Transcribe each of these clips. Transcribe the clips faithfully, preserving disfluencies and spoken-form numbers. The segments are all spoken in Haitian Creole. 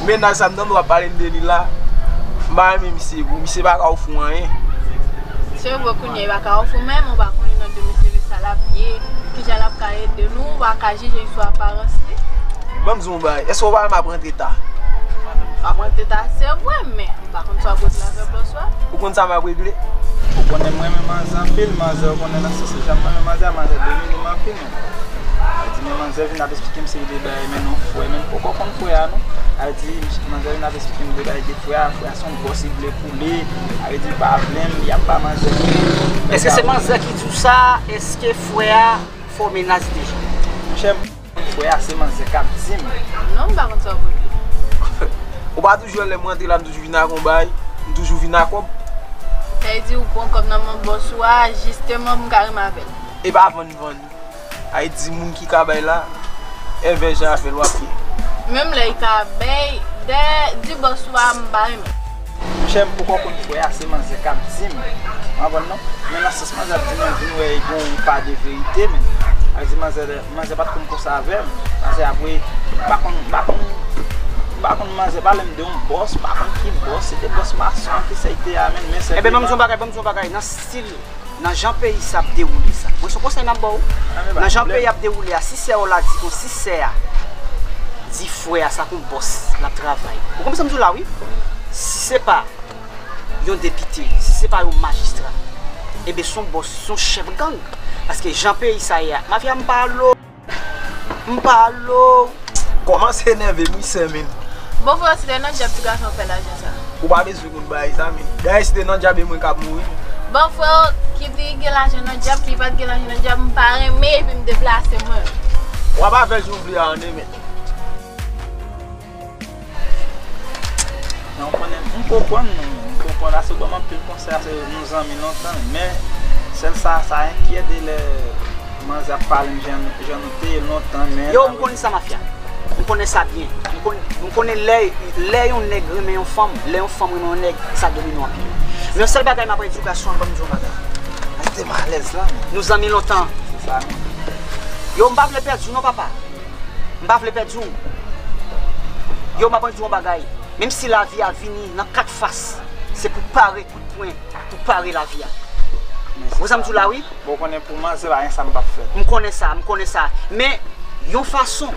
Mennaj sa m tande w ap pale m de li la, m pa renmen misye, bro. Misye pa ka ofri w anyen. Se vre, kounye a, li pa ka ofri w, men ou pa konnen nan de misye sa l ap ye, kijan l ap ka ede nou, ou pa ka jije l sou aparans li. Ban m di w yon bagay, èske w pa wè m ap rantre ta? M ap rantre ta, se vre, men m pa konn sa w ap regle avè bòs ou a. Ou konn sa m ap regle? Ou konnen m renmen manzè anpil, manzè, ou konnen nan sans sa, jan m renmen manzè a, manzè domine m anpil, men. Sa vle di, men manzè vin ap eksplike m seri de bagay, men non, frè, men m poko konn frè a, non. Sa vle di, manzè vin ap eksplike m de bagay de frè a, frè a se yon bòs, li vle koule, sa vle di, li pa vle m, li ap ba manzè koule. Èske se manzè ki di w sa? Èske frè a fè w mennaj deja? Monchè, frè a se manzè k ap di m. Non, m pa konn sa w vle di. Ou pa toujou wè lè m rantre la, m toujou vin ak yon bagay, m toujou vin ak kòb. Sa vle di ou pran kòb nan men bòs ou a, jisteman pou m ka renmen avè l. E pa vann vann. Ay di moun ki ka bay la, envè jan afè l w ap ye. Menm lè l ka bay, dèyè di bòs ou a, m pa renmen. Monchè, m poko konn frè a, se manzè k ap di m. Ou konprann non? Men nan sans manzè ap di m, m vin wè gen yon pa de verite, men. Sa vle di manzè, manzè pa t konn konsa avè m. Manzè apre, m pa konn, m pa konn, m pa konn manzè pale m de yon bòs, m pa konn ki bòs, se te bòs mason ki sa l te a, men, men sèl. Ebyen, ban m di yon bagay, ban m di yon bagay, nan stil, nan jan peyi sa ap dewoule sa. Mwen, se yon konsèy m ap ba w. Nan jan peyi ap dewoule a, si sè w la di kon, si sè a di frè a sa kon bòs l ap travay. Ou konprann sa m di w la, wi? Si se pa yon depite, si se pa yon majistra, ebyen, se yon bòs, se yon chèf gang. Paske jan peyi sa ye a, mafya, m pa lo, m pa lo. Kòmanse enève m, wi, sè, men. Bon, frè, si te nan djab, ti gason fè lajan sa. Ou pa bezwen konn bagay sa, men. Dayè, si te nan djab, e mwen k ap mouri. Bon, frè, ki di gen lajan nan djab, ki pa t gen lajan nan djab, m pa renmen, epi m deplase mwen. W ap avè l jan w vle a, men. Non, ou konnen, m konprann nou, m konprann, paske ou ban m anpil konsèy, se nou zanmi lontan, men sèl sa, sa enkyete lè manzè ap pale m jan, jan nou te ye lontan, men. Yo, m konnen sa, mafya. M konnen sa byen. M konn-, m konnen lè, lè yon nèg renmen yon fanm, lè yon fanm renmen yon nèg, sa domine w anpil. Men yon sèl bagay m ap edikasyon an ban m di yon bagay. Rete m alèz la, men. Nou zanmi lontan. Se sa, men. Yo, m pa vle pèdi w non, papa. M pa vle pèdi w. Yo, m ap di w yon bagay. Menm si lavi a vini nan kat fas, se pou pare kout pwen, pou pare lavi a. Ou konn sa m di w la, wi? Bon, ou konnen pou manzè, pa gen sa m p ap fè. M konnen sa, m konnen sa. Men, yon fason,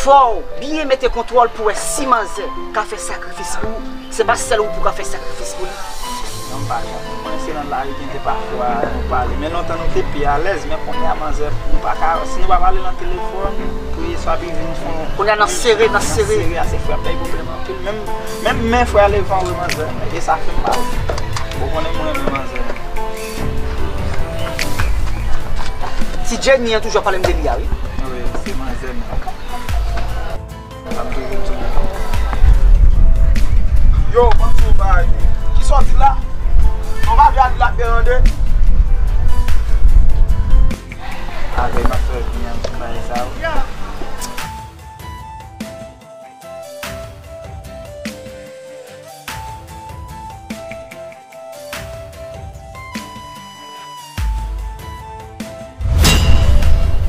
fò w byen mete kontwòl pou wè si manzè ka fè sakrifis pou ou. Se pa sèl ou pou ka fè sakrifis pou li. Non, m pa janm. Mwen, se nan lari gen de pafwa nou pale. Men lontan nou te pi alèz, men kounye a manzè, nou pa ka, si nou pa pale nan telefòn, pou li swa pi vin fon. Kounye a nan sere, nan sere. Nan sere a, se frè bay pwoblèm anpil. Menm, menm men frè a leve anwe manzè, e sa fè m mal. Bon, konnen mwen renmen manzè. Ti Jenny an toujou ap pale m de li a, wi. Wi, se manzè menm. Yo, ban m di w yon bagay. Kisa w di la? Yon bagay a di la k te rande. Avè m ap fè byen bagay sa yo.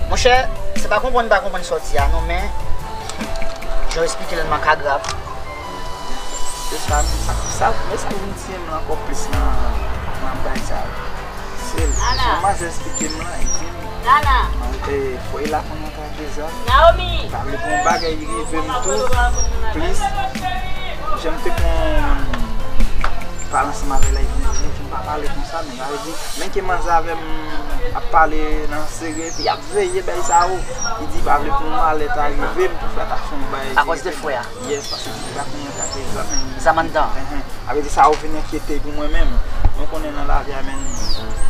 Monchè, se pa konprann m pa konprann sa w di a non, men jan w esplike l makagrav. Se sa, men sa, sa, men sa vin tiye m ankò plis nan, nan bagay sa yo. Se, se manzè esplike m lan, li di m, e, fò e la konn Trezò. Naomi! Pa vle pou yon bagay rive m tou, plis, jan m te konn pale ansanm avè l la, li di m pa pale konsa, men sa vle di, menm ke manzè avè m ap pale nan sere, epi y ap veye bagay sa yo. Li di pa vle pou yon malè ta rive m, pou frè ta fè yon bagay. Akòz de frè a? Yes, paske li pa konnen sa Trezò, men. Zam anndan. Enhen. Sa vle di sa yo vin enkyete pou mwen menm. Mwen konnen nan lavi a, men,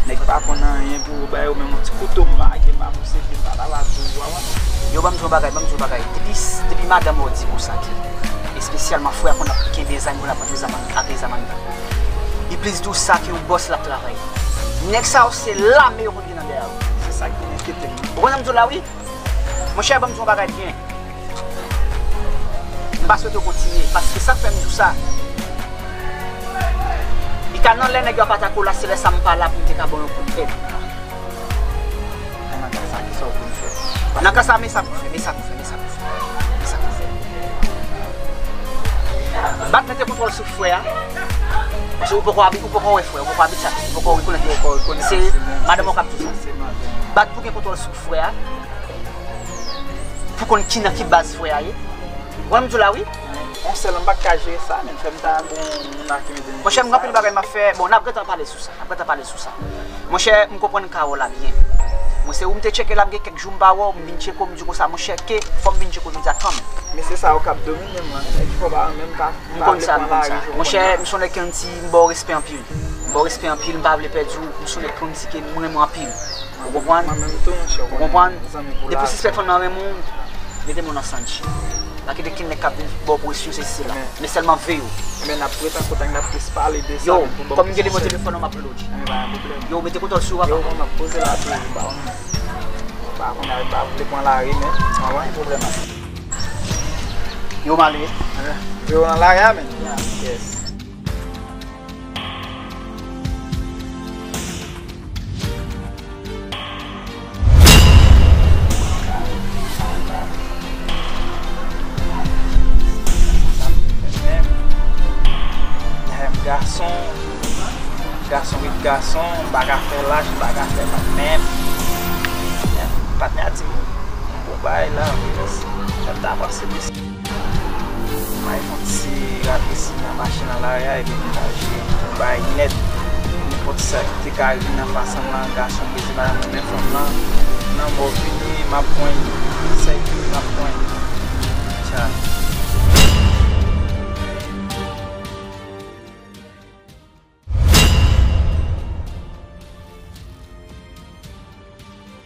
nèg pa konn anyen pou yo ba yo menm yon ti kouto m pa gen, m pa posede, m pa ta va di w, w konprann? Yo, ban m di yon bagay, ban m di yon bagay. Depi, depi madanm ou di konsa ke, espesyalman frè a konn ap kenbe zam, konn ap rantre zam an, ak zam anndan. Li plis di w sa ke yon bòs l ap travay. Nèg sa yo se lame yo konn gen nan dèyè yo. Se sa ki enkyete m. Ou konn sa m di w la, wi? Monchè, ban m di w yon bagay byen. M pa swete w kontinye, paske sa k fè m di w sa, li ka nan lè nèg yo ap atake w la, se lè sa m pa la pou m te ka ba w yon kout èd. Nan ka sa, kisa w pou m fè? Nan ka sa, men sa pou fè, men sa pou fè, men sa pou fè. Mete kontwòl sou frè a. Paske ou poko abi-, ou poko wè frè, ou poko abitye, ou poko rekonèt li. Se madanm ou k ap di sa. Bat pou gen kontwòl sou frè a. Pou konn ki nan ki baz frè a ye. Ou wè m di w la wi. Yon sèl m pa ka jere sa, men fè m ta bon moun la ki mete m. Monchè, m gen anpil bagay m ap fè. Bon, n ap gentan pale sou sa. N ap gentan pale sou sa. Monchè, m konprann ka w la byen. Mwen se ou m te tcheke la, m gen kèk jou m pa wè w, m vin tcheke w, m di w konsa, monchè, ke fò m vin tcheke w jodi a kanmenm. Mesye sa yo k ap domine m lan, nèg ki fò pa menm pa. M konn sa, m konn sa. Monchè, m se yon nèg ki renmen ti, m ba w respè anpil. M ba w respè anpil, m pa vle pèdi w, m se yon nèg ki renmen ti ke m renmen w anpil. Ou konprann? Mwen menm tou, monchè, ou konprann? Depi w sispèk fanm nan renmen w, mete men w nan santi. Pa kite ken nèg k ap vin ba w presyon, sesi sela. Men sèlman veye w. Men n ap ret an kontak, n ap plis pale de sa. Yo, kòm m gen nimewo telefòn ou, m ap rele w. Men pa gen pwoblèm. Yo, mete kontwòl sou ou, papa. Yo, bon, m ap poze la toujou, ba w. Pa konn, pa vle pran lari, men. Anvan gen pwoblèm la. Yo, m ale. Yo, nan lari a, men. Yes. Gason, gason ret gason, m pa ka fè lach, m pa ka fè patnè. Patnè a di m, bon bagay la, wi, mèsi. Sa ta pase, mèsi. Mwen fè yon ti ratresi nan machin nan lari a, epi m ta jere tout bagay nèt. Nenpòt sa ki te ka rive nan fas an lan, gason m bezwen bay mwen, men fanm lan, nan mò fini, m ap pran li. Sa ki m ap pran li.